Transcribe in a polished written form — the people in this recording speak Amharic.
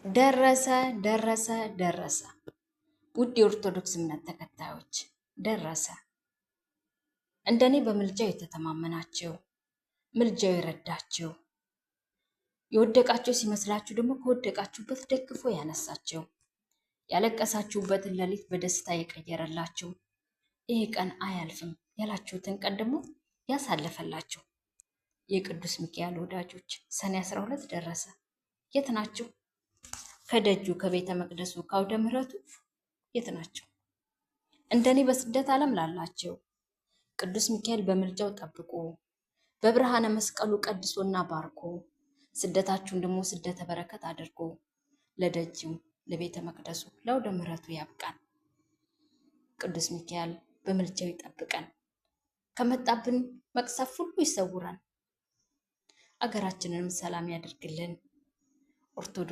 ደረሰ ደረሰ ደረሰ። ውድ የኦርቶዶክስ እምነት ተከታዮች ደረሰ። እንደኔ በምልጃው የተተማመናችሁ፣ ምልጃው የረዳችሁ፣ የወደቃችሁ ሲመስላችሁ ደግሞ ከወደቃችሁበት ደግፎ ያነሳችሁ፣ ያለቀሳችሁበትን ሌሊት በደስታ የቀየረላችሁ፣ ይህ ቀን አያልፍም ያላችሁትን ቀን ደግሞ ያሳለፈላችሁ የቅዱስ ሚካኤል ወዳጆች ሰኔ 12 ደረሰ። የት ናችሁ? ከደጁ ከቤተ መቅደሱ ከአውደ ምሕረቱ የት ናቸው? እንደኔ በስደት ዓለም ላላቸው ቅዱስ ሚካኤል በምልጃው ጠብቆ በብርሃነ መስቀሉ ቀድሶና ባርኮ ስደታችሁን ደግሞ ስደተ በረከት አድርጎ ለደጁ ለቤተ መቅደሱ ለአውደ ምሕረቱ ያብቃን። ቅዱስ ሚካኤል በምልጃው ይጠብቀን፣ ከመጣብን መቅሰፍ ሁሉ ይሰውረን፣ አገራችንንም ሰላም ያደርግልን። ኦርቶዶክስ